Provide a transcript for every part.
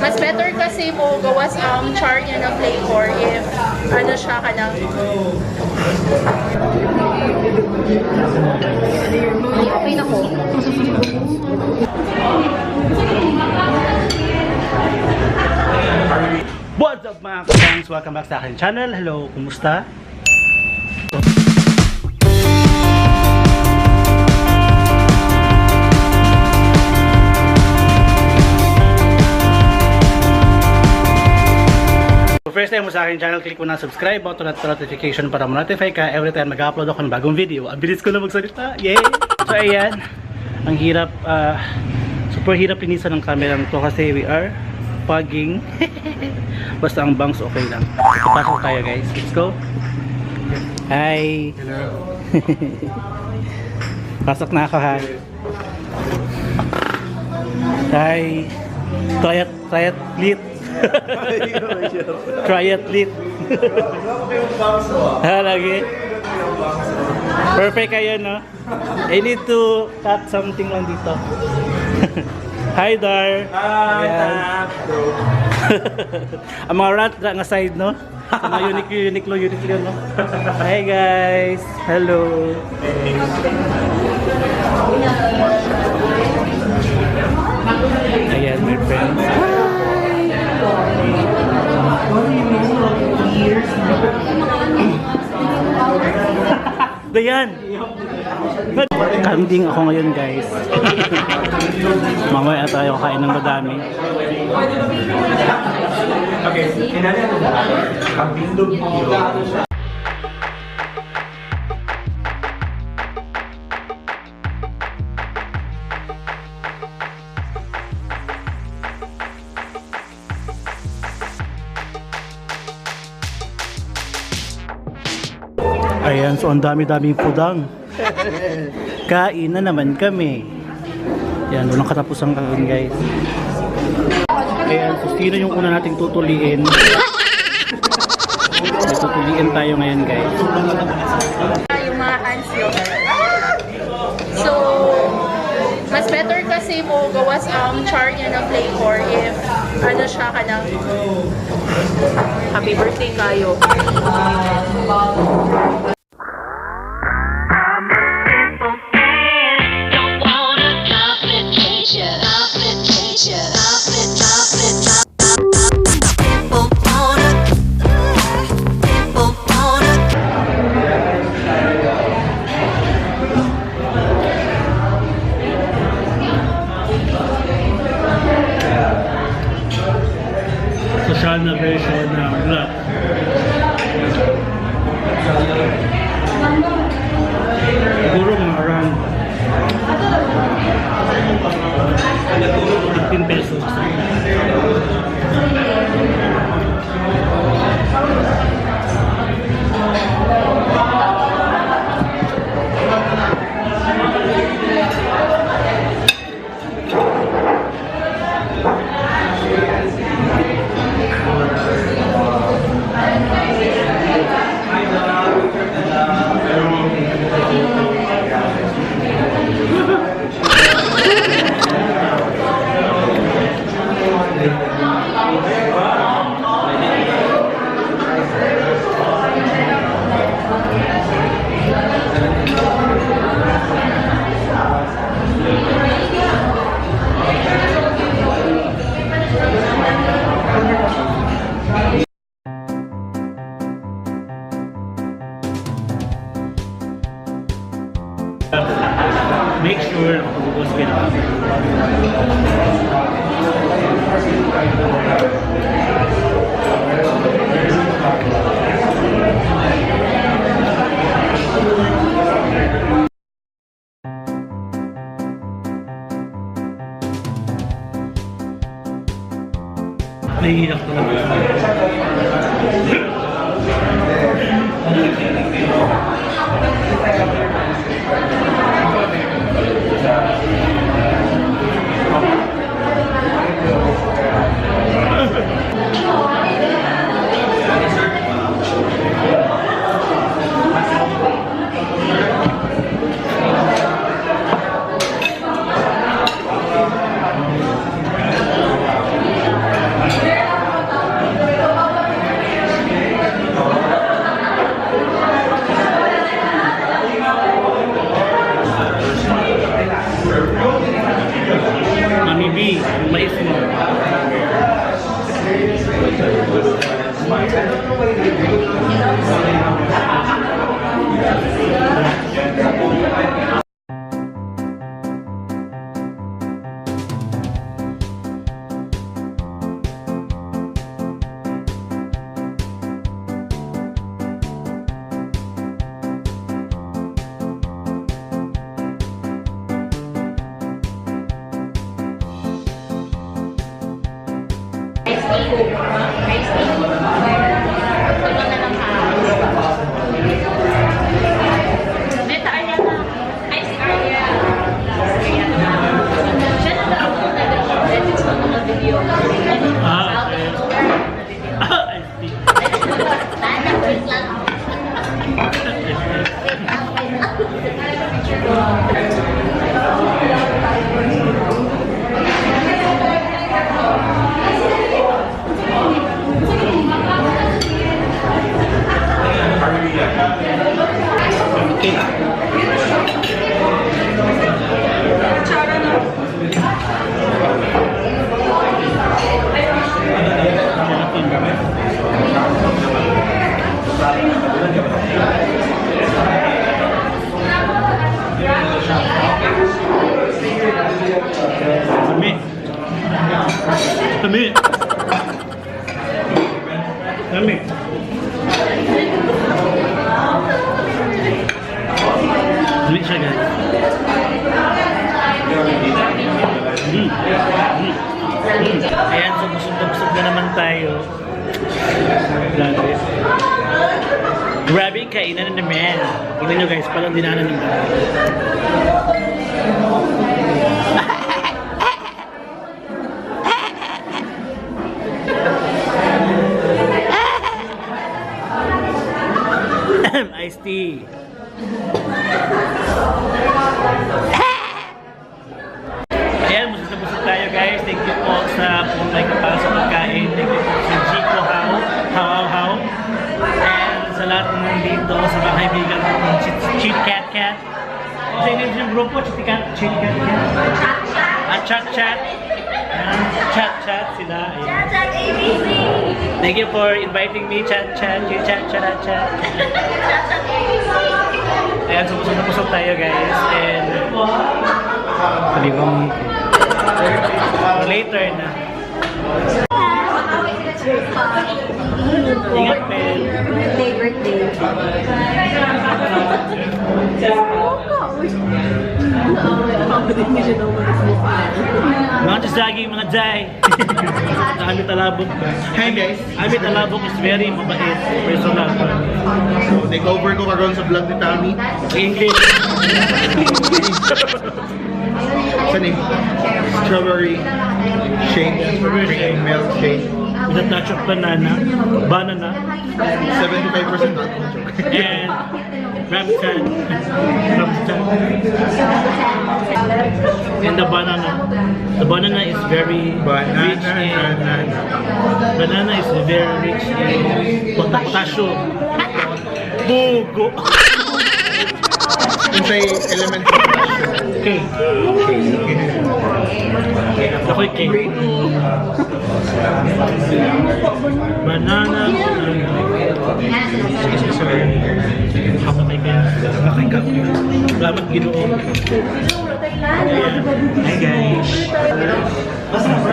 Mas better kasi mo gawas ang char niya na flavor if ano siya kanang. Okay na ko. What's up, mga kabangs? Welcome back sa akin channel. Hello, kumusta? So first time mo sa akin channel, click mo na subscribe button at notification para ma-notify ka every time mag-upload ako ng bagong video. Ang bilis ko na magsalita. Yay! So ayan, ang hirap, super hirap linisan ng camera to kasi we are fogging. Basta ang bangs okay lang. So, pasok tayo, guys. Let's go. Hi! Hello. Pasok na ako ha. Hi! Triathlete. Triathlete. Ha, lagi. Perfect kayo, no? I need to cut something lang dito. Hi, Dar. Hi, Ayan. Tap, bro. Ang mga rat nga side, no? Sa mga Uniqlo, Uniqlo, Uniqlo, no? Hi, guys. Hello. Ayan, my friends. Dayan! Kanding ako ngayon, guys. Mamaya tayo kain ng madami. Okay, inani ano ba? Kambindog video. Ayan, so ang dami-daming pudang. Kain na naman kami. Ayan, walang katapusang kain, guys. Ayan, so sino yung una nating tutuliin? May tutuliin tayo ngayon, guys. Yung mga hands yun. So, mas better kasi mo gawas ang char niya na flavor if ano siya kanang. Happy birthday kayo. Don't wanna complicate ya, complicate ya, complicate, complicate. People wanna, people wanna. Social na version ng vlog. Siguro mga around 15 pesos. Make sure nakapag-ubos kayo ng kape. Nahihirap talaga. mo. Ice tea. Ice tea. Ito na lang ha. Meta Ariana. Ay, si Arya. Siya na lang ako nag-edit sa mga video. Ah, Out okay. of nowhere na video. Ah, iced tea. Sana, wait lang. Wait lang, wait lang. Okay. Lami. Lami. Lami. Lami siya, guys. Ayan, so busog na busog na naman tayo. Grabe. Grabe, kainan na naman. Tingnan nyo guys, palang dinaanan ng bahay. Iced tea. Ayan, busog na busog tayo, guys. Thank you po sa kung may kapal sa pagkain. Thank you po sa Chico How, How How How. And sa lahat ng nandito, sa mga kaibigan ko, ng Chit, Chit Cat Cat. Sa inyo yung grupo, Chit Cat, Chit Cat Cat. Ah, Chat Chat. Ayan, Chat Chat sila. Ayan. Chat ABC! Thank you for inviting me, Chat Chat, Chit Chat, Chat Chat. Chat Chat ABC! Ayan, so busog na busog tayo, guys. And sabi ko, later na. Ingat, Pel. Birthday, birthday. Mga tsagi, mga jay. Ami Talabok. Hi guys! Ami Talabok is very mabait. Personal. So, take over ko karon sa vlog ni Tommy. English. Sa name? Strawberry shake, Strawberry cream milk shake. With a touch of banana. Banana. 75% alcohol. Joke. And rambutan. Rambutan. And the banana. The banana is very rich Banana, in banana. Banana is very rich in potassium. Bugo. Unsay element sa potassium? Okay. Ako'y cake. Banana. Kapatay kayo. Okay ka. Salamat, Ginoo. Ayan. Hi guys.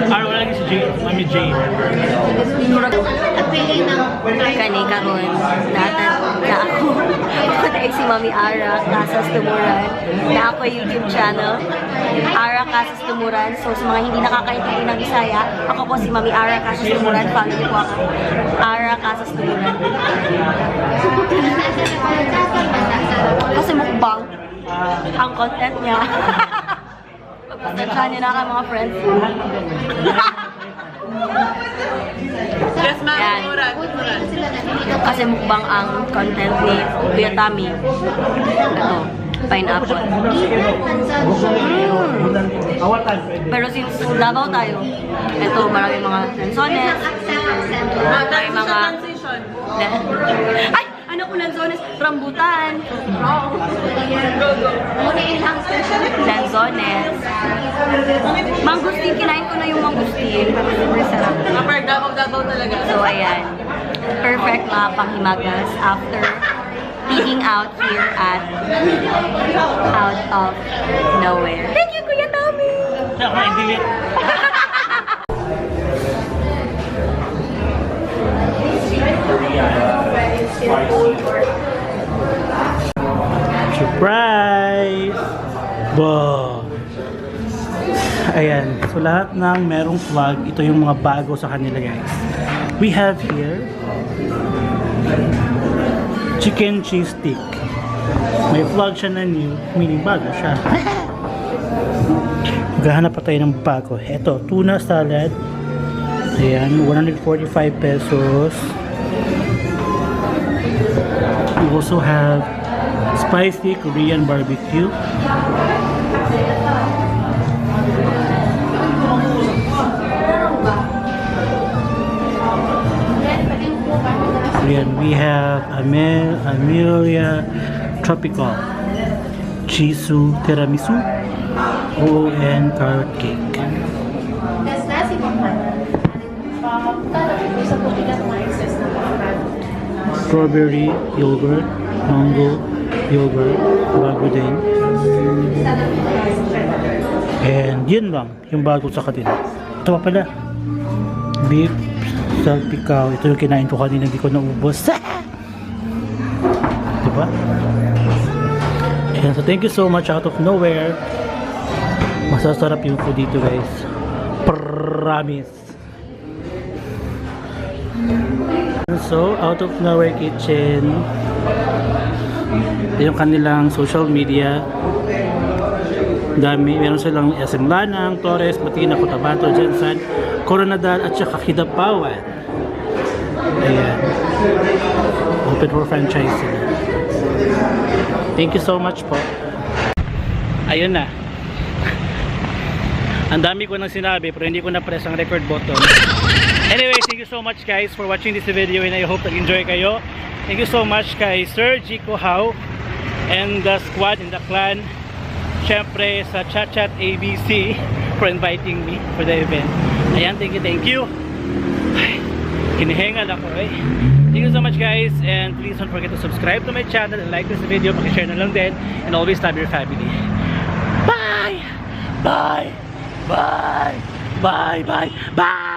Araw lagi si Jane, Mami Jane. Nagpili ng kani karon natan na ako. Ako na si Mami Ara Casas Tumuran. Na ako YouTube channel Ara Casas Tumuran. So sa mga hindi nakakaintindi ng Bisaya, ako po si Mami Ara Casas Tumuran. Follow niyo po ako. Ara Casas Tumuran. Kasi mukbang ang content niya. Pagpasensyahan niyo na ka mga friends. Yes, ma'am. Yan. Murad. Murad. Kasi mukbang ang content ni Kuya Tami. Ito, pineapple. Awatan, pwede. Pero since Davao tayo, ito marami mga lansones. May mga... Transition. Ay! Ano Akala ko lanzones. Rambutan. Wrong. Go, go. Muna ilang special. Lanzones. Mangustin. Kinain ko na yung mangustin. Pero super sarap. Kapag Davao-Davao talaga. So, ayan. Perfect mga panghimagas after eating out here at Out of Nowhere. Thank you, Kuya Tommy! Kaya ako na-delete. Surprise! Bo! Ayan. So lahat ng merong flag, ito yung mga bago sa kanila, guys. We have here chicken cheese stick. May flag siya na new, meaning bago siya. Maghahanap pa tayo ng bago. Ito, tuna salad. Ayan, ₱145. We also have spicy Korean barbecue. Ayan, we have Amelia Tropical Chisu Tiramisu ON carrot cake. Tapos nasi sa tubig at mga excess na mga product. Strawberry yogurt, mango yogurt, bago din. And yun lang, yung bago sa kanila. Ito pa pala, beef salpicao. Ito yung kinain ko kanina, hindi ko naubos. Diba? Ayan, so thank you so much, Out of Nowhere. Masasarap yung food dito, guys. Promise. So, Out of Nowhere Kitchen. Ito yung kanilang social media. Dami. Meron silang SM Lanang, Torres, Matina, Cotabato, Gensan, Koronadal, at saka Kidapawan. Ayan. Open for franchise sila. Thank you so much po. Ayun na. Ang dami ko nang sinabi pero hindi ko na press ang record button. Anyway, thank you so much, guys, for watching this video and I hope nag-enjoy kayo. Thank you so much kay Sir Jico How and the squad and the clan. Siyempre sa Chat Chat ABC for inviting me for the event. Ayan, thank you, thank you. Ay, hinihingal ako eh. Thank you so much, guys, and please don't forget to subscribe to my channel and like this video. Pakishare na lang din and always love your family. Bye! Bye! Bye! Bye! Bye! Bye!